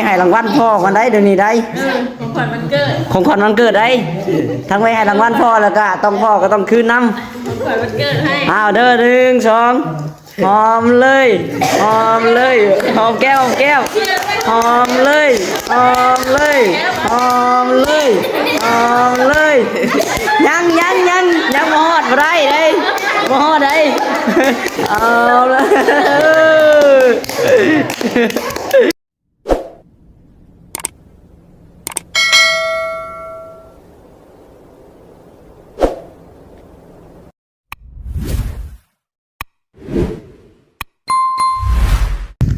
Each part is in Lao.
ໃຫ້ລາງວັນພໍ່ກ່ອນໄດ໋ ດຽວນີ້ໄດ໋ ເອີ ຂອງຂວັນວັນເກີດ ຂອງຂວັນວັນເກີດໄດ໋. ທັງໄວ້ໃຫ້ລາງວັນພໍ່ ແລ້ວກໍຕ້ອງ ພໍ່ກໍຕ້ອງຄືນນຳ ຂອງຂວັນວັນເກີດໃຫ້. ອ້າວ ເດີ ໜຶ່ງ ສອງ ຫອມເລີຍ ຫອມເລີຍ ຫອມແກ້ມ ຫອມແກ້ມ ຫອມເລີຍ ຫອມເລີຍ ຫອມເລີຍ ຫອມເລີຍ. ຍັງ ຍັງ ຍັງ ຍັງບໍ່ຮອດ ບໍ່ໄດ້ເດ້ ບໍ່ຮອດເດ້. ເອົາລະ.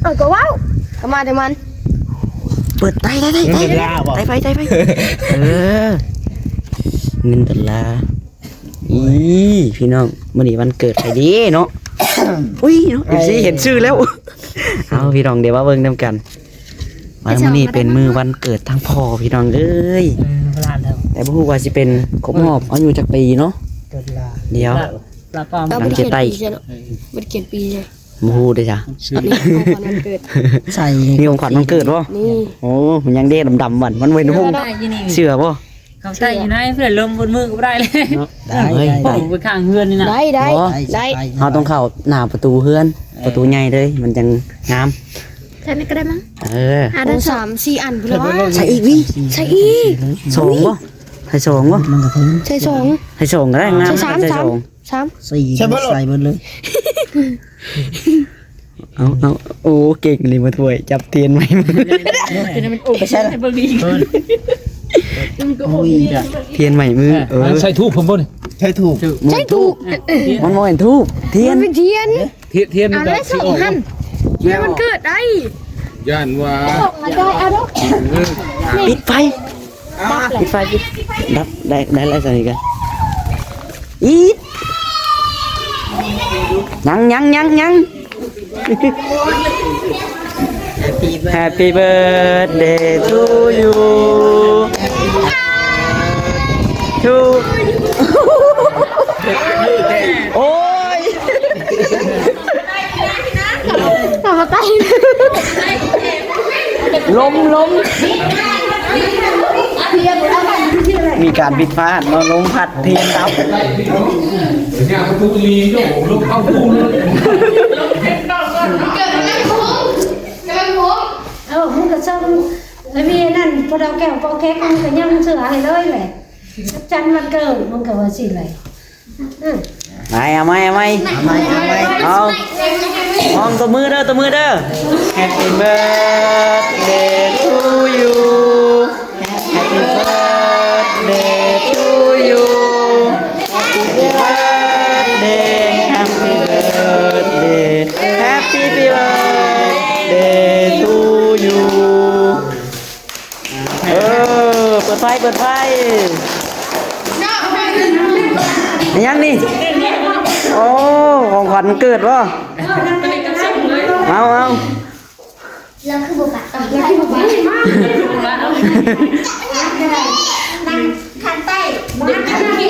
ເອີ ກໍເວົ້າ ກໍມາແຕ່ມັນ ເປີດໄຕ ໄຕ ໄຕ ເງິນດອນລາບໍ? ໄຕໄຟ ໄຕໄຟ ເອີ ເງິນດອນລາ. ອີ ພີ່ນ້ອງ ມື້ນີ້ວັນເກີດໃຜເດເນາະ? ອຸ້ຍເນາະ ເອັຟຊີ ເຫັນຊື່ແລ້ວ. ເອົາ ພີ່ນ້ອງ ດຽວມາເບິ່ງນຳກັນ ວ່າມື້ນີ້ເປັນມື້ວັນເກີດທາງພໍ່ ພີ່ນ້ອງເອີຍ. ເອີ ພະລາດແລ້ວ ແຕ່ບໍ່ຮູ້ວ່າຊິເປັນຄົບຮອບອາຍຸຈັກປີເນາະ. ເກີດລາ ດຽວ ລາ ລາປາມ ເອົາ ກຳລັງຈະໄຕ່ ບໍ່ໄດ້ຂຽນປີເລີຍ ບໍ່ຮູ້ເດ້ຊະ. ອັນນີ້ຂອງຂວັນວັນເກີດ ໃສ່ ມີຂອງຂວັນວັນເກີດບໍ່? ນີ້ ໂອ້ ມັນຍັງເດ້ດຳໆ ຫວັນ ມັນເວັນຮຸ່ງ ເຊື່ອບໍ່? ເຂົາໃສ່ຢູ່ໃນເພື່ອນລົມບົນມືກໍບໍ່ໄດ້ເລີຍເນາະ. ໄດ້ ໄດ້ ໄດ້ ໄປຂ້າງເຮືອນນີ້ນະ ໄດ້ ໄດ້ ບໍ່ ໄດ້ ເຮົາຕ້ອງເຂົ້າໜ້າປະຕູເຮືອນ ເອີ ປະຕູໃຫຍ່ເລີຍ ມັນຈັ່ງງາມ. ແຄ່ນີ້ກໍໄດ້ມັ້ງ ເອີ ຫ້າ ໂອ້ ສາມສີ່ອັນພຸ້ນລະວະ. ໃສ່ອີກວິ ໃສ່ອີກ ສອງບໍ່? ໃສ່ສອງບໍ່? ໃສ່ສອງ ໃສ່ສອງກໍໄດ້ ງາມ ໃສ່ສາມ ໃສ່ສອງ ສາມ ໃສ່ອີກ ໃສ່ເບິດເລີຍ. ເອົາ ເອົາ ໂອ້ ເກັ່ງອີ່ຫຼີ ມາຖ້ວຍ ຈັບທຽນໃໝ່ມື ໄປໃສລະ? ທຽນໃໝ່ມື ເອີ ເອີ ໃສ່ທູບເພິ່ນບໍ່ນີ້? ໃສ່ທູບ ໃສ່ທູບ ມັນບໍ່ແມ່ນທູບ ທຽນ ມັນເປັນທຽນ ທຽນ ທຽນມັນກໍຊິອອກ ທຽນວັນເກີດໄດ້ ຢ້ານວ່າ ປິດໄຟ ປິດໄຟ ປິດ ດັບ ໄດ້ ໄດ້ແລ້ວ ຊັ້ນນີ້ກໍ ອີດ ຍັງ ຍັງ ຍັງ ຍັງ Happy birthday to you to ໂອ້ຍ ລົມ ລົມ ມີການຜິດພາດເນາະ ລົມພັດ ເພງດັບ ເອີ ມັນກໍເຊິ່ງ ລະມີອັນນັ້ນ ຜູ້ດາວແກ້ວເປົ່າເຄ້ກ ມັນກໍຍັງເຊື່ອໃຫ້ເລີຍແຫຼະ ຈັນວັນເກີດ ມັນກໍວ່າຊີ້ແຫຼະ. ອືມ ໄປ ເອົາໃໝ່ ເອົາໃໝ່ ເອົາໃໝ່ ເອົາ ເອົາ ຮ້ອງຕົບມືເດີ ຕົບມືເດີ Happy birthday to you Happy birthday to you Happy birthday Happy birthday Happy birthday to you ເອີ ເປີດໄຟ ເປີດໄຟ ອີຫຍັງນີ້? ໂອ້ ຂອງຂວັນເກີດບໍ່? ເອົາ ເອົາ ແລ້ວຄືບໍ່ປະ ແລ້ວຄືບໍ່ປະ ນັ່ງຂ້າງໃຕ້ ນັ່ງຂ້າງໃຕ້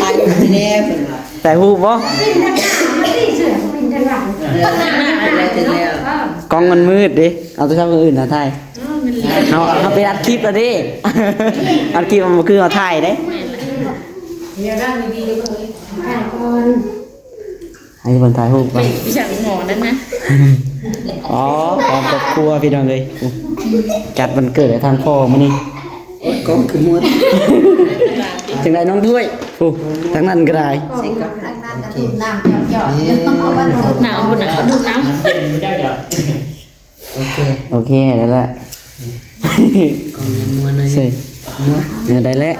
ຖ່າຍຮູບແດ່ເພິ່ນວ່າ ຖ່າຍຮູບບໍ່? ກ້ອງມັນມືດເດ້ ເອົາໂທລະສັບຄົນອື່ນມາຖ່າຍ ເຮົາ ເຮົາໄປອັດຄລິບແລ້ວເດ້ ອັດຄລິບມັນບໍ່ຄືເຮົາຖ່າຍເດ້ ດຽວເດີ ດີໆ ເບິ່ງ ຖ່າຍກ່ອນ ໃຫ້ເພິ່ນຖ່າຍຮູບກ່ອນ ອີຫຍັງໝໍນັ້ນນະ ອໍ ຂອງຄອບຄົວພີ່ນ້ອງເອີຍ ຈັດວັນເກີດໃຫ້ທາງພໍ່ມື້ນີ້ ກ້ອງຄືໝົດ ຈັ່ງໃດນ້ອງຖ້ວຍ ໂອ້ ທາງນັ້ນກໍໄດ້ ໃສ່ກ່ອນ ໂອເຄ ນ້ຳ ນ້ຳ ນ້ຳ ໂອເຄ ໂອເຄ ໄດ້ແລ້ວ ກອງຍັງມົວໜ້ອຍ ໃສ່ ເອີ ໄດ້ແລ້ວ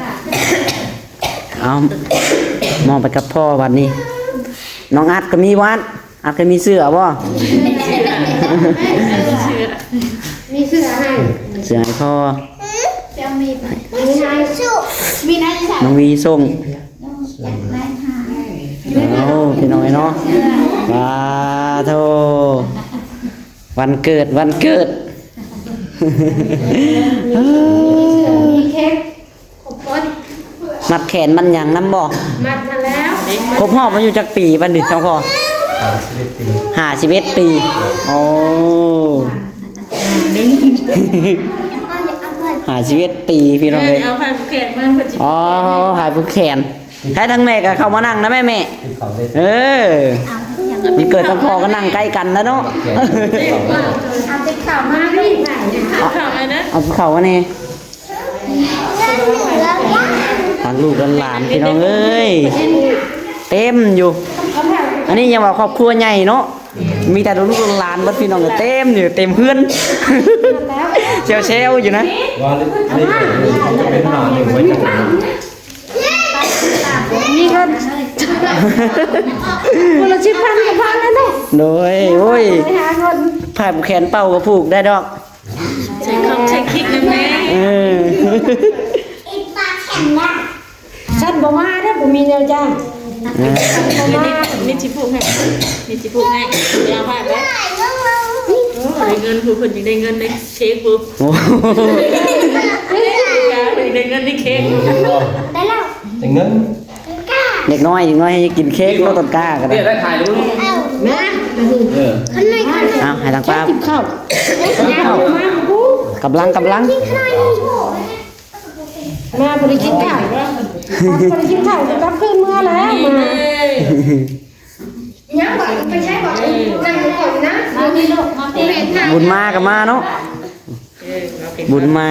ເອົາ ມອບໄປກັບພໍ່ບັດນີ້ ນ້ອງອັດກໍມີຫວາ ອັດກໍມີເສື້ອບໍ່? ມີເສື້ອໃຫ້ ເສື້ອໃຫ້ພໍ່ ມີໃຫ້ ມີໃນ ນ້ອງວີສົ່ງ ເອົາ ພີ່ນ້ອງເອີຍເນາະ ສາທຸ ວັນເກີດ ວັນເກີດ ມີເຄັກ ມັດແຂນມັດຫຍັງນຳບໍ່? ມັດຫັ້ນແລ້ວ ຄົບຮອບອາຍຸຈັກປີບັດນີ້ ທາງພໍ່? ຫ້າສິບເອັດປີ ໂອ້ ຫ້າສິບເອັດປີພີ່ນ້ອງເອີຍ. ເອີ ເອົາຜ້າຜູກແຂນມາ ເພິ່ນຊິ ອໍ ຜ້າຜູກແຂນ. ໃຫ້ທາງແມ່ກໍເຂົ້າມານັ່ງນະແມ່ ແມ່. ເອີ ມັນເກີດທັງພໍ່ກໍນັ່ງໃກ້ກັນນະເນາະ. ເອົາເຂົ້າມານີ້ ເອົາເຂົ້າມານະ ເອົາເຂົ້າມາແດ່. ທັງລູກທັງຫຼານພີ່ນ້ອງເອີຍ ເຕັມຢູ່. ອັນນີ້ຍັງວ່າຄອບຄົວໃຫຍ່ເນາະ ມີແຕ່ລູກຫຼານເບິດພີ່ນ້ອງ ເຕັມຢູ່ ເຕັມເຮືອນ ແຊວໆຢູ່ນະ. ວ່າເລ- ເລ- ເລ- ເປັນຫາໜຶ່ງໄວ້ຈັກ ມີເງິນ ຄົນລະສິບພັນກໍພໍແລ້ວເນາະ. ໂດຍ ໂອ້ຍ ໄປຫາເງິນ ຜ້າຜູກແຂນເປົ່າກໍຜູກໄດ້ດອກ. ໃສ່ຄອກໃສ່ຄິດນຳແດ່. ເອີ ຊັ້ນບໍ່ມາເດີ້ ບໍ່ມີແນວຈ້າງ. ເອີ ຊັ້ນບໍ່ມາ. ມີຊິຜູກໃຫ້ ມີຊິຜູກໃຫ້ ໄປເອົາຜ້າໄປ. ໂອ້ ໄດ້ເງິນ ຜູ້ເພິ່ນຍັງໄດ້ເງິນເດ້ ເຄ້ກຜູ້. ໂອ້ ໄດ້ເງິນໃນເຄ້ກ. ໄດ້ແລ້ວ ໄດ້ເງິນ. ເດັກນ້ອຍ ເດັກນ້ອຍໃຫ້ກິນເຄ້ກເນາະ ຕົ້ນກ້າກໍໄດ້. ໄດ້ຖ່າຍຮູບ. ມາ ເອີ ເອົາໃຫ້ທາງປ້າກິນເຂົ້າ. ກຳລັງ ກຳລັງ ມາບໍ່ໄດ້ກິນເຂົ້າ ບໍ່ໄດ້ກິນເຂົ້າ ກັບຄືນເມືອແລ້ວ. ມາ ຍັງບໍ່ໄປໃຊ້ບໍ່ ນັ່ງກ່ອນນະ. ບຸນມາກໍມາເນາະ ເອີ ບຸນມາ.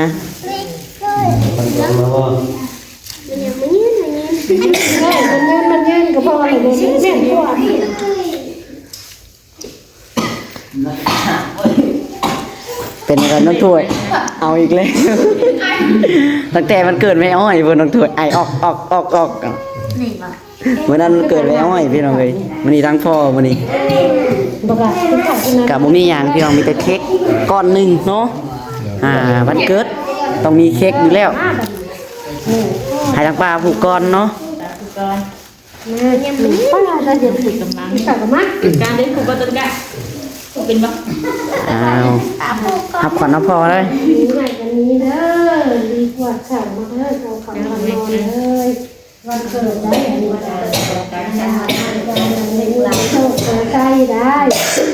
ມັນຍືນ ມັນຍືນ ມັນຍືນກໍພໍແລ້ວ ແມ່ນກວ່າ. ເປັນຈັ່ງໃດນ້ອງຖ້ວຍ ເອົາອີກແລ້ວ. ຕັ້ງແຕ່ວັນເກີດແມ່ອ້ອຍພຸ້ນ ນ້ອງຖ້ວຍ ໄອອອກໆໆໆ. ມື້ນັ້ນເກີດແມ່ອ້ອຍພີ່ນ້ອງເອີຍ ມື້ນີ້ທັງພໍ່ມື້ນີ້. ກະບໍ່ມີຫຍັງພີ່ນ້ອງ ມີແຕ່ເຄ້ກກ້ອນໜຶ່ງເນາະ. ອ່າ ວັນເກີດຕ້ອງມີເຄ້ກຢູ່ແລ້ວ. ໃຫ້ທາງປ້າຜູກກ່ອນເນາະ. ປ້າຈະເຮັດ ກຳລັງ ການໄດ້ຜູກບໍ່ຕົ້ນກ້າ ຜູກເປັນບໍ່? ອ້າວ ຮັບຂວັນນຳພໍ່ເລີຍ. ໃຫ້ກັນນີ້ເດີ ດີກວ່າເຊົ້າມາເດີ ເຈົ້າຂວັນນອນເລີຍ. ວັນເກີດໄດ້ ໃຫ້ມີໂຊກໄດ້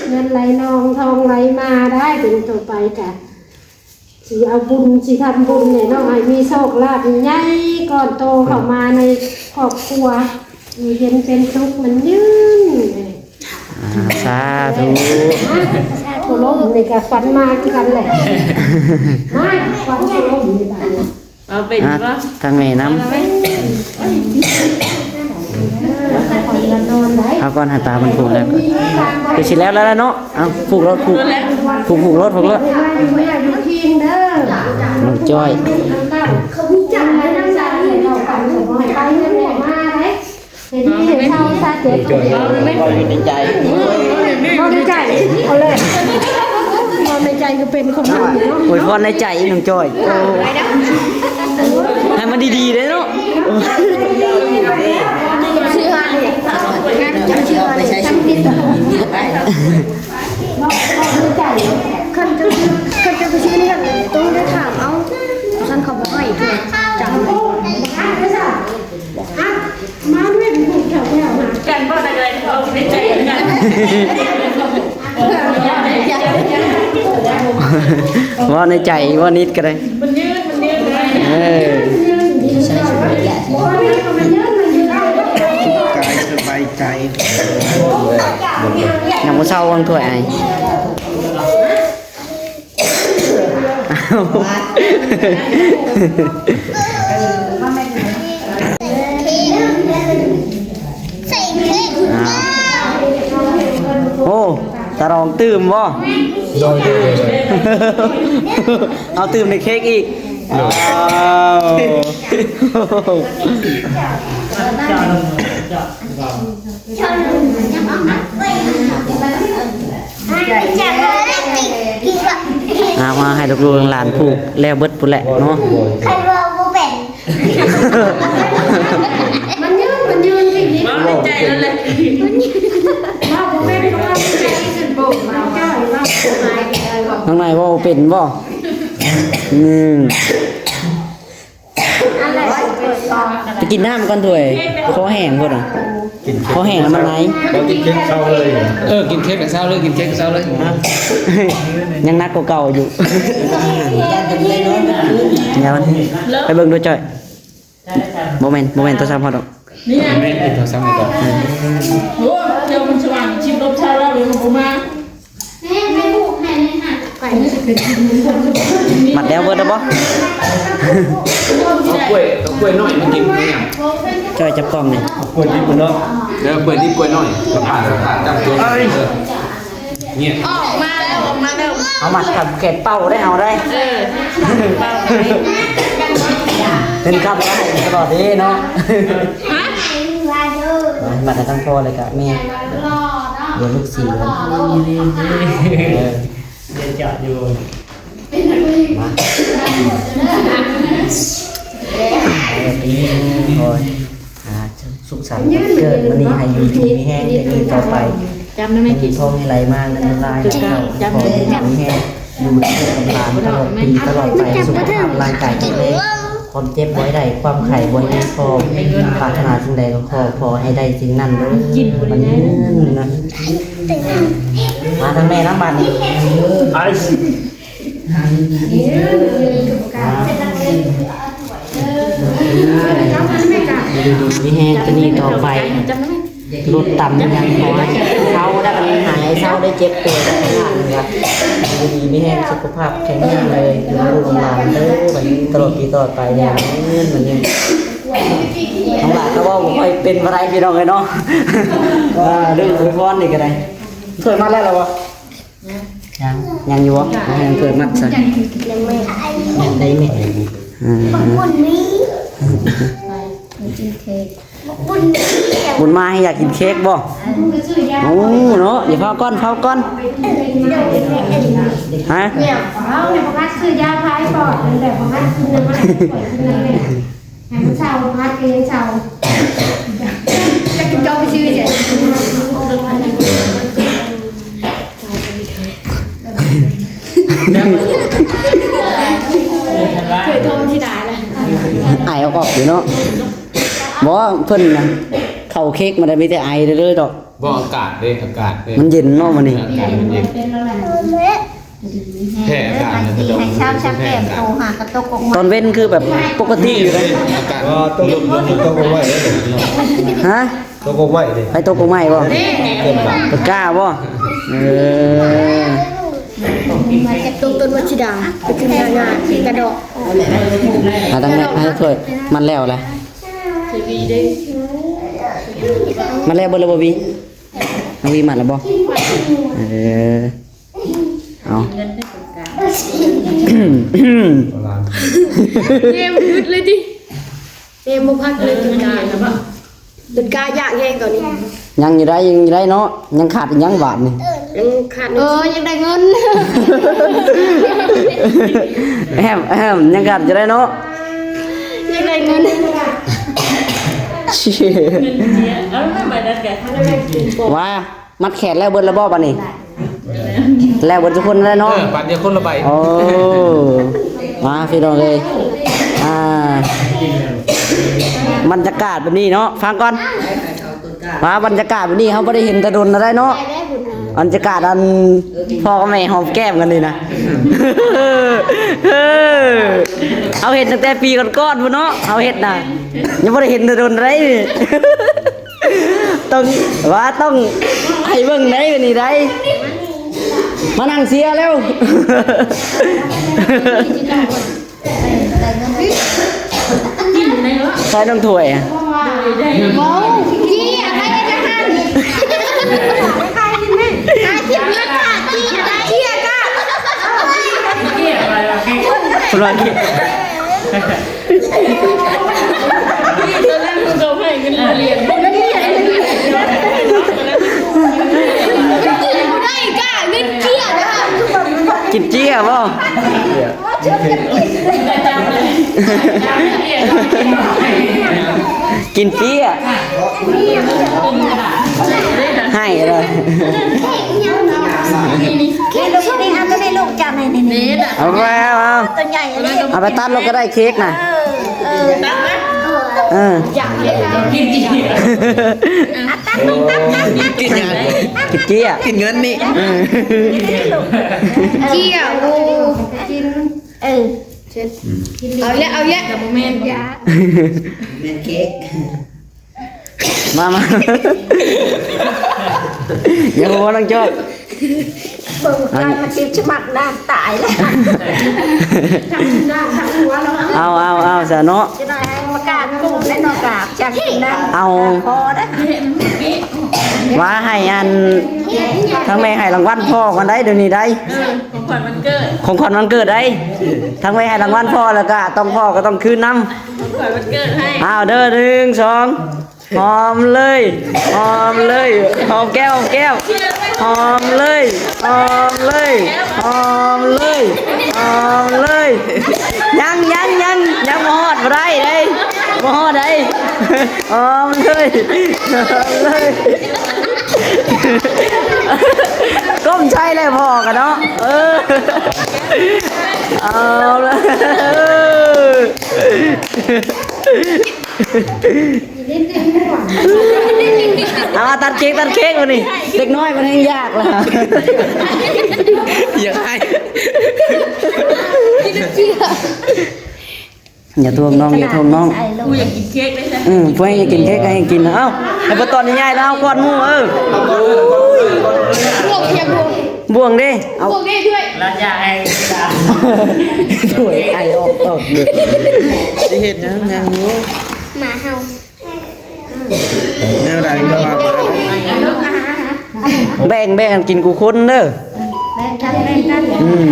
ເງິນໄຫຼນອງທອງໄຫຼມາໄດ້ ເປັນຕໍ່ໄປກະຊິເອົາບຸນ ຊິທຳບຸນໃຫ້ນ້ອງ ໃຫ້ມີໂຊກລາບໃຫຍ່ກ້ອນໂຕເຂົ້າມາໃນຄອບຄົວ ຢູ່ເຢັນເປັນສຸກ ມັນຍືນ. ອ່າ ສາທຸ ສາທຸ. ລົມນີ້ກະຝັນມາຄືກັນແຫຼະ ມາ ຝັນລົມນີ້ບາດນີ້. ເອົາເປັນບໍ່? ທາງແມ່ນຳ ເອົາກ່ອນ ໃຫ້ຕາເພິ່ນຜູກແລ້ວ ຄືຊິແລ້ວແລ້ວເນາະ. ເອົາຜູກໂລດ ຜູກ ຜູກ ຜູກໂລດ ຜູກໂລດ. ນ້ອງຈ້ອຍ ເຫັນດີເຫັນເຊົາຊະເຈັບ ເວົ້າຢູ່ໃນໃຈ ເວົ້າໃນໃຈ ເອົາເລີຍ ເວົ້າໃນໃຈກໍເປັນຄວາມຈິງເນາະ. ອວຍພອນໃນໃຈນ້ອງຈ້ອຍ ໂອ້ ໃຫ້ມັນດີໆເດ້ເນາະ. ເວົ້າໃນໃຈ ຄັນເຈົ້າ ຄັນເຈົ້າໄປຊື້ໃນຫັ້ນ ຕ້ອງໄດ້ຖາມເອົາ ຄັນເຂົາບໍ່ໃຫ້ ຈັງ ມາເວັນຜູ້ແຖວໆ ກັນບໍ່ໄດ້ເລີຍ ເວົ້າໃນໃຈກັນ ເວົ້າໃນໃຈ ເວົ້ານິດກໍໄດ້ ມັນຍືນ ມັນຍືນເລີຍ ເອີ ກາຍສະບາຍໃຈ ຍັງບໍ່ເຊົາວັງຖ້ວຍອ້າຍ. ໂອ້ ຕາລອງຕື່ມບໍ່? ໂດຍ ໂດຍ ໂດຍ ເອົາຕື່ມໃນເຄ້ກອີກ. ໂດຍ ອ້າວ ເອົາມາໃຫ້ລູກໆຫຼານໆຜູກແລ້ວເບິດພຸ້ນແຫຼະເນາະ. ຄັນເວົ້າບໍ່ເປັນ ມັນຍືນ ມັນຍືນ ເວົ້າໃນໃຈນັ້ນແຫຼະ ເວົ້າບໍ່ເປັນ ເວົ້າໃນໃຈ ເວົ້າບໍ່ໄດ້ ນ້ອງນາຍເວົ້າເປັນບໍ່? ອືມ ໄປກິນນ້ຳກ່ອນຖ້ວຍ ຄໍແຫ້ງພຸ້ນນະ. ກິນເຄັກ ພໍແຫ້ງແລ້ວມັນໄຫຼ. ບໍ່ກິນເຄັກເຊົາເລີຍ. ເອີ ກິນເຄັກແລ້ວເຊົາເລີຍ ກິນເຄັກເຊົາເລີຍ. ຍັງໜັກກວ່າເກົ່າຢູ່. ໄປເບິ່ງດູຈ້ອຍ. ບໍ່ແມ່ນ ບໍ່ແມ່ນໂທລະສັບເຮົາດອກ. ນີ້ນະ ແມ່ນໂທລະສັບນີ້ກໍ ໂອ້ ດຽວມັນສະຫວ່າງ ຊິບລົບຊາວແລ້ວ ມັນບໍ່ມາ. ມັດແລ້ວເບິດແລ້ວບໍ່? ເອົາກ້ວຍ ເອົາກ້ວຍນ້ອຍມາກິນ. ເອົາຫຍັງ? ຈ້ອຍຈັບກ້ອງນີ້. ເອົາກ້ວຍດິບເນາະ. ເອີ ກ້ວຍດິບ ກ້ວຍນ້ອຍ. ສະພາບ ສະພາບ ຈັບຕົວ. ເອີຍ ງຽບ. ອອກມາແລ້ວ ອອກມາແລ້ວ. ເອົາມາທຳແກງເປົ່າໄດ້ ເອົາໄດ້. ເອີ ເປົ່າໄດ້. ເປັນຄຳວ່າໃຫ້ຕະຫຼອດເດ້ເນາະ. ຮະ? ມາ ມາແຕ່ທັງພໍ່ແລ້ວກະແມ່ ດຽວລູກສີ່. ເອີ ດຽວຈະຢູ່ ມາ ເອີ ປີນີ້ຂໍ ອ່າ ສຸກສັນວັນເກີດມື້ນີ້ ໃຫ້ຢູ່ດີມີແຮງ ໃຫ້ມີຕໍ່ໄປ ໃຫ້ມີທອງໃຫ້ໄຫຼມາ ເງິນຫຼາຍ ໃຫ້ເຂົ້າ ຂໍໃຫ້ຢູ່ດີມີແຮງ ຢູ່ກັບລູກກັບຫຼານຕະຫຼອດປີຕະຫຼອດໄປ ສຸຂະພາບຮ່າງກາຍແຂງແຮງ ຄວາມເຈັບບໍ່ໃຫ້ໄດ້ ຄວາມໄຂ້ບໍ່ໃຫ້ມີ ຂໍປາດຖະໜາສິ່ງໃດກໍຂໍ ຂໍໃຫ້ໄດ້ສິ່ງນັ້ນເດີ. ບັດນີ້ນະ ມາທາງແມ່ນຳບາດນີ້ ໄປ ຢູ່ດີມີແຮງ ຈະໜີຕໍ່ໄປ ລົດຕ່ຳຍັງພໍໃຫ້ເຊົາໄດ້ ບັດນີ້ຫາຍເຊົາໄດ້ ເຈັບປ່ວຍໄດ້ ຢູ່ດີມີແຮງ ສຸຂະພາບແຂງແຮງເລີຍ ຢູ່ນຳລູກນຳຫຼານເດີ ບັດນີ້ຕະຫຼອດປີຕະຫຼອດໄປເລີຍ ບັດນີ້ ນ້ອງຫຼານກໍເວົ້າບໍ່ຄ່ອຍເປັນປານໃດ ພີ່ນ້ອງເອີຍເນາະ. ເອີ ເລື່ອງອວຍພອນນີ້ກໍໄດ້ ເຄີຍມາແລ້ວລະບໍ່? ຍັງ ຍັງຢູ່ບໍ່? ຍັງເກີດມັດຊະ ຍັງແມ່ ຍັງໄດ້ແມ່. ອືມ ບຸນມີ ໄປກິນເຄັກ ບຸນມີ ບຸນມາໃຫ້ຢາກກິນເຄັກບໍ່? ໂອ້ ເນາະ ຢ່າເຝົ້າກ່ອນ ເຝົ້າກ່ອນ ຮະ? ເຮົານີ້ບໍ່ຄັດຊື້ຢາພາຍປອດ ແບບບໍ່ຄັດຊື້ນ້ຳມັນ ໃຫ້ມັນເຊົາ ພັກໃຫ້ມັນເຊົາ ຈັກເຈົ້າໄປຊື້ໃສ ເຄີຍໂທມຊິດາລະ ໄອອອກໆຢູ່ເນາະ. ບໍ່ ເພິ່ນນະ ເຂົ້າເຄັກມາໄດ້ມີແຕ່ໄອເລີຍດອກ. ບໍ່ ອາກາດເດ້ ອາກາດເດ້ ມັນເຢັນເນາະມື້ນີ້ ອາກາດມັນເຢັນ. ແພ້ອາກາດນະ ໃຫ້ເຊົາຊະແປມໂຕຫາກະຕົກອອກມາ ຕອນເວັນຄືແບບປົກກະຕິຢູ່ເດ້ ອາກາດ ຕົກ ຕົກອອກໄວ້ເດ້. ຮະ? ຕົກອອກໄວ້ເດ້ ໃຜຕົກອອກໄມ້ບໍ່? ເກີນບາດ ປາກກ້າບໍ່? ເອີ ຕົກຕົ້ນມັດຊິດາ ໄປຂຶ້ນຍານາກະດອກ. ມາຕັ້ງແມ່ໃຫ້ຖ້ວຍມັນແລ້ວລະ ມັນແລ້ວເບິດແລ້ວບໍ່ວີ? ນ້ອງວີມັນແລ້ວບໍ່? ເອີ ເອົາ ເກມຫຶດເລີຍຕິ ເກມບໍ່ພັກເລີຍ ຕົ້ນກ້າ ຕົ້ນກ້າຢາກແຮງຕອນນີ້. ຍັງຢູ່ໄດ້ ຍັງຢູ່ໄດ້ເນາະ ຍັງຂາດອີຫຍັງບາດນີ້? ຍັງຂາດ ເອີ ຢາກໄດ້ເງິນ ແຮມ ແຮມ ຍັງຂາດຢູ່ໄດ້ເນາະ ຢາກໄດ້ເງິນ ວ່າ ມັດແຂນແລ້ວເບິດແລ້ວບໍ່ບາດນີ້? ແລ້ວເບິດທຸກຄົນແລ້ວເນາະ ເອີ ປັນເດີຍຄົນລະໃບ. ໂອ້ ມາພີ່ນ້ອງເອີຍ ອ່າ ບັນຍາກາດແບບນີ້ເນາະ ຟັງກ່ອນ ວ່າບັນຍາກາດແບບນີ້ເຮົາບໍ່ໄດ້ເຫັນແຕ່ດົນແລ້ວເນາະ ບັນຍາກາດອັນພໍ່ກັບແມ່ຫອມແກ້ມກັນນີ້ນະ ເຮົາເຫັນຕັ້ງແຕ່ປີກ່ອນໆພຸ້ນເນາະ ເຮົາເຮັດນະ ຍັງບໍ່ໄດ້ເຫັນແຕ່ດົນໃດ. ຕ້ອງ ວ່າຕ້ອງໃຫ້ເບິ່ງໄດ໋ ແບບນີ້ໄດ໋ ມານັ່ງເຊຍແລ້ວ ໃສ່ນ້ຳຖ້ວຍ ເພິ່ນວ່າ ກິນເຈ້ຍບໍ່? ກິນເຈ້ຍ ໃຫ້ເລີຍ. ເອົາໄປ ເອົາ ເອົາ ເອົາໄປຕັດໂລດກໍໄດ້ເຄັກນະ. ເອີ ເອີ ຕັດມາ. ເອີ ກິນຫຍັງ? ກິນເຈ້ຍ ກິນເງິນນີ້ ເອີ ເຈ້ຍ ໂອ້ ກິນ ເອີ ເອົາແລ້ວ ເອົາແລ້ວ ບໍ່ແມ່ນ ແມ່ນເຄ້ກ. ມາ ມາ ຢ່າຫົວນ້ອງຈ້ອຍ ເບິ່ງການມາຊິສະໝັກນາງຕາຍແລ້ວ ເອົາ ເອົາ ເອົາຊະເນາະ ຈະໄດ້ໃຫ້ປະກາດກຸ້ມແລ້ວເນາະ ກາບຈາກກິນນາງ ເອົາ ຂໍເດີ້ ວ່າໃຫ້ອັນ ທາງແມ່ໃຫ້ລາງວັນພໍ່ກ່ອນໄດ໋ ດຽວນີ້ໄດ໋ ເອີ ຂອງຂວັນວັນເກີດ ຂອງຂວັນວັນເກີດໄດ໋ ທາງແມ່ໃຫ້ລາງວັນພໍ່ ແລ້ວກະຕ້ອງ ພໍ່ກະຕ້ອງຄືນນຳ ຂອງຂວັນວັນເກີດໃຫ້ ເອົາເດີ້ ໜຶ່ງ ສອງ ຫອມເລີຍ ຫອມເລີຍ ຫອມແກ້ມ ຫອມແກ້ມ ຫອມເລີຍ ຫອມເລີຍ ຫອມເລີຍ ຫອມເລີຍ ຍັງ ຍັງ ຍັງ ຍັງບໍ່ຮອດ ບໍ່ໄດ້ເດ້ ບໍ່ຮອດໃດ໋ ຫອມເລີຍ ຫອມເລີຍ ກົ້ມໃສ່ແລ້ວພໍ່ກະເນາະ ເອີ ເອົາລະ ເອົາ ຕັດເຄ້ກ ຕັດເຄ້ກບາດນີ້ ເດັກນ້ອຍມັນແຮ່ງຢາກລະ ຢາກໃຫ້ ຢ່າທວງນ້ອງ ຢ່າທວງນ້ອງ ກູຢາກກິນເຄ້ກເດ້ ອືມ ຜູ້ໃຫ້ກິນເຄ້ກໃຫ້ກິນ ເອົ້າ ໃຫ້ບໍ່ຕອນໃຫຍ່ໆ ແລ້ວເອົາກ່ອນໝູ່ ເອີ ບ່ວງ ເອີ ບ່ວງ ບ່ວງເດ້ ເອົາ ບ່ວງເດ້ດ້ວຍ ລາດຢາໃຫ້ ໂອ້ຍ ໄອອອກ ອອກຢູ່ ຊິເຮັດຫຍັງ ຍັງຢູ່ ໝາເຫົ່າ ແນວໃດກໍວ່າໄປ ແບ່ງ ແບ່ງກັນກິນຄູ່ຄົນເດີ ແບ່ງກັນ ແບ່ງກັນ ອືມ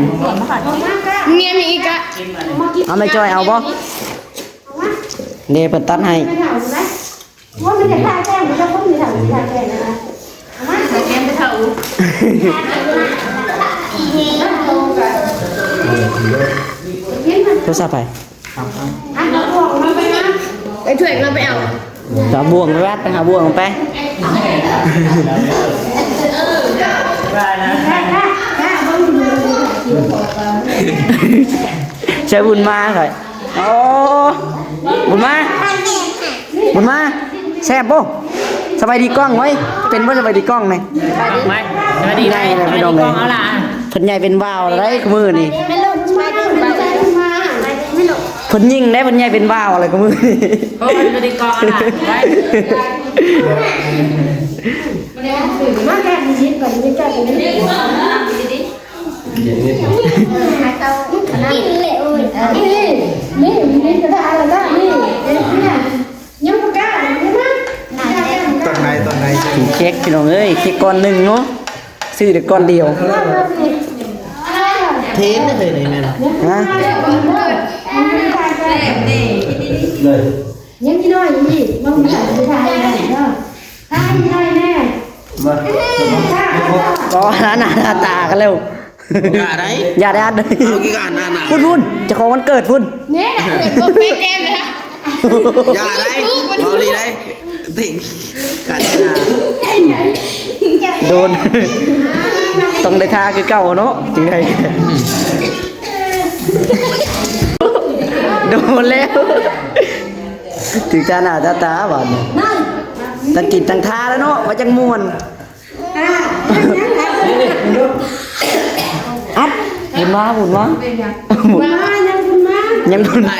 ເມຍມີອີກກະ ເອົາ ແມ່ຈ້ອຍເອົາບໍ່ ເດ້ ເພິ່ນຕັດໃຫ້ ໂທລະສັບໃຜ? ໄປຖ້ວຍ ເຮົາໄປເອົາ ຈະເອົາບ່ວງໄປວັດ ໄປຫາບ່ວງໄປ ໃສ່ບຸນມາ ຂ້ອຍ ໂອ້ ບຸນມາ ບຸນມາ ແຊບບໍ່? ສະບາຍດີກ້ອງເວີຍ ເປັນບໍ່ສະບາຍດີກ້ອງນີ້? ສະບາຍດີ ສະບາຍດີ ໄດ້ແລ້ວພີ່ນ້ອງເອີຍ ເພິ່ນໃຫຍ່ເປັນບ່າວແລ້ວໃດ໋ ມື້ນີ້ ເພິ່ນຍິງໄດ້ ເພິ່ນໃຫຍ່ເປັນບ່າວແລ້ວ ມື້ນີ້ ໂອ້ຍ ສະບາຍດີກ້ອງ ເອົາລະ ໄວ້ ຕອນໃດ ຕອນໃດ ເຄັກພີ່ນ້ອງເອີຍ ເຄັກກ້ອນໜຶ່ງເນາະ ຊື້ແຕ່ກ້ອນດຽວ ເພນເລີຍນີ້ແມ່ນ ຮະ ຍັງນ້ອຍອີກ ເບິ່ງ ກໍໜ້າໜ້າຕາກັນແລ້ວ ຢ່າໄດ້ ຢ່າໄດ້ອັດ ເອົາ ຄືກັນ ນັ້ນນະ ພຸ້ນ ພຸ້ນ ເຈົ້າຂອງວັນເກີດພຸ້ນ ນີ້ນະ ເປັນແກ້ມເລີຍນະ ຢ່າໄດ້ ເວົ້າດີໄດ້ ຕິງກັນນະ ໂດນ ຕ້ອງໄດ້ທ່າຄືເກົ່າເນາະ ຈຶ່ງໄດ້ ໂດນແລ້ວ ຖືກຕາໜ້າຕາຕາບາດນີ້ ຕັ້ງກິນຕັ້ງທ່າແລ້ວເນາະ ວ່າຈັ່ງມ່ວນ ອັດ ບຸນມາ ບຸນມາ ບຸນມາ ຍັງບຸນມາ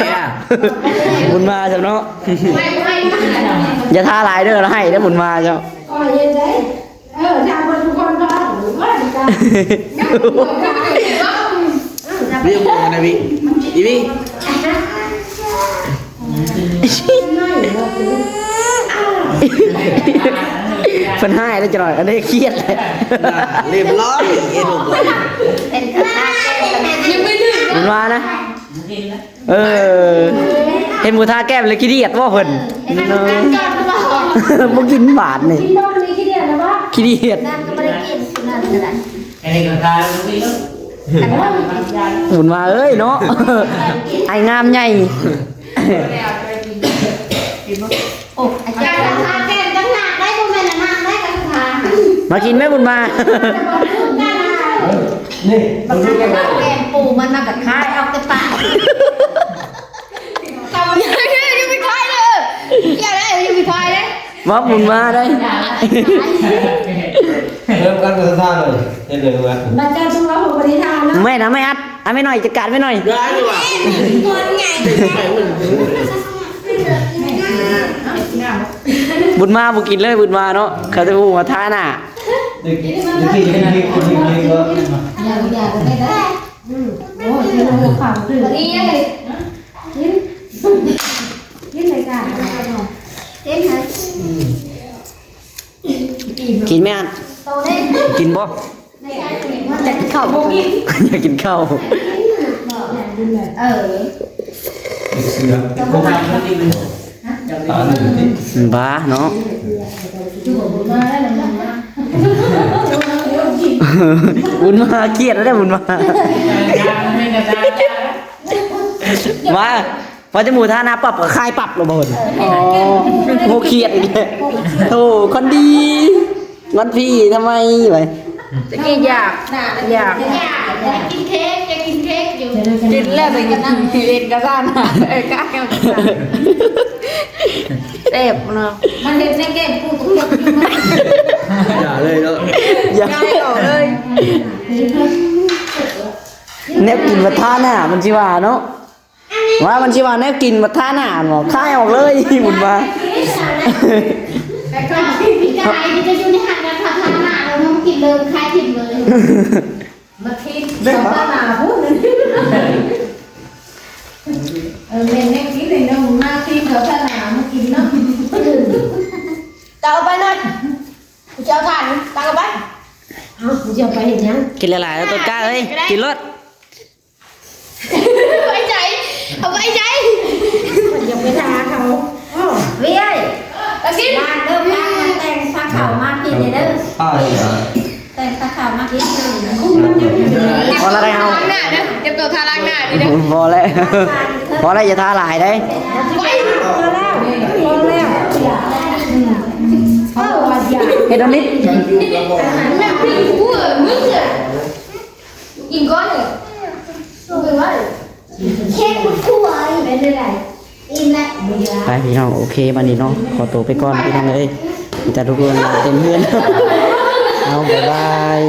ບຸນມາຊະເນາະ ຢ່າທ່າຫຼາຍເດີ ລະໃຫ້ເດີ ບຸນມາເຈົ້າ ວິວມອງນະວິ ອີວິ ເພິ່ນຮ້າຍແລ້ວຈັກໜ້ອຍ ອັນນີ້ຄຽດແລ້ວ ລຽບຮ້ອຍ ເອັດອົກ ມັນວ່ານະ ເອີ ເຫັນໝູ່ທາແກ້ມແລ້ວຂີ້ດຽດບໍ່ເພິ່ນ ບໍ່ກິນບາດນີ້ ຂີ້ດຽດ ອັນນີ້ກໍທາ ບຸນມາເອີຍເນາະ ອ້າຍງາມໃຫຍ່ ໂອ້ ອາຈານ ທາແກ້ມຕ່າງຫາກໄດ້ ບໍ່ແມ່ນອັນນັ້ນໄດ້ ກະທາ ມາກິນແມ່ບຸນມາ ບັກທາແກ້ມປູມັນມາກະຂາຍອອກແຕ່ປາກ ຢ່າໄປຂາຍເດີ ວ່າບຸນມາໄດ້ ເລີ່ມການກະທາເລີຍ ເຮັດເລີຍວ່າ ບັດເຈົ້າຈຸລະຫົກບໍລິທານເນາະ ແມ່ນນະ ແມ່ອັດ ອາ ແມ່ນ້ອຍ ຈັດການແມ່ນ້ອຍ ໄດ້ຢູ່ວ່າ ບຸນມາບໍ່ກິນເລີຍ ບຸນມາເນາະ ເຂົາຈະຮູ້ວ່າທາໜ້າ ເດັກ ເດັກ ເດັກ ເດັກ ເດັກ ເດັກ ເດັກ ເດັກ ອືມ ໂອ້ຍ ກິນຫົວເຂ່າຄື ນີ້ ກິນ ກິນເລີຍຈ້າ ເຕັມເລີຍ ອືມ ກິນແມ່ນ ໂຕເດ້ ກິນບໍ່? ຢາກກິນເຂົ້າ ຢາກກິນເຂົ້າ ເອີ ເສືອ ບ້າເນາະ ບຸນມາຄຽດແລ້ວເດ້ ບຸນມາ ມາ ພໍຈະໝູທານາປັບກໍຄາຍປັບແລ້ວບໍ່ເພິ່ນ ອໍ ໂຫ ຄຽດອີກແລ້ວ ໂທ້ ຄົນດີ ງອນພີ່ທຳໄມໄວ ຕະກີ້ຢາກ ຢາກ ຢາກກິນເຄ້ກ ຢາກກິນເຄ້ກຢູ່ ກິນແລ້ວໄປກິນເອງກະຊານ ເອີ ກະແອວກະຊານ ແຊບເນາະ ມັນເຮັດໃນແກ້ງກູຕົກລົງຢູ່ ຢ່າເລີຍເນາະ ຢ່າ ຢ່າອອກເລີຍ ແນວກິນບັດທາໜ້າມັນຊິວ່າເນາະ ວ່າມັນຊິວ່າແນວກິນບັດທາໜ້າຫັ້ນບໍ່ ຄາຍອອກເລີຍ ບຸນມາ ແຕ່ກ່ອນທີ່ກາຍນີ້ຈະຢູ່ໃນຫັ້ນນະ ທາໜ້າແລ້ວມາກິນເລີຍ ຄາຍຖິ້ມເລີຍ ມາທິດ ເດ້ ສອງຕາໜ້າພຸ້ນ ເອີ ແມ່ນແນວກິນເລີຍເນາະ ມາທິດເຂົາທາໜ້າມາກິນເນາະ ເຈົ້າເອົາໄປເລີຍ ກູຈະເອົາຖ່ານ ຕັກເອົາໄປ ເອົ້າ ກູຈະເອົາໄປເຮັດຫຍັງ? ກິນຫຼາຍໆ ແລ້ວຕົ້ນກ້າເອີຍ ກິນໂລດ. ໄວ້ໃຈ ເອົາໄວ້ໃຈ ຢ່າໄປທາເຂົາ ເອີ ເວີຍ ຕາຊິນ ລ້າງເດີ ລ້າງ ແຕ່ງພາເຂົ້າມາກິນເດີ ອ້າຍ ແຕ່ງພາເຂົ້າມາກິນ ພໍແລ້ວໄດ໋ເຮົາ ລ້າງໜ້າເດີ ຕຽມຕົວທາລ້າງໜ້າດີເດີ ພໍແລ້ວ ພໍແລ້ວ ຢ່າທາຫຼາຍເດ້ ພໍແລ້ວ ພໍແລ້ວ ເຮັດອັນນີ້ ແມ່ງກິນກູເອີ ມຶງເອີ ກິນກ່ອນເດີ ເອົາໄປໄວ້ ເຮັດຄືວ່າເປັນໄດ້ ອີ່ມແລ້ວ ໄປພີ່ນ້ອງ ໂອເຄ ບັດນີ້ເນາະ ຂໍໂຕໄປກ່ອນພີ່ນ້ອງເອີຍ ມີແຕ່ລູກຫຼານເຕັມເຮືອນ ເອົາ ບາຍບາຍ.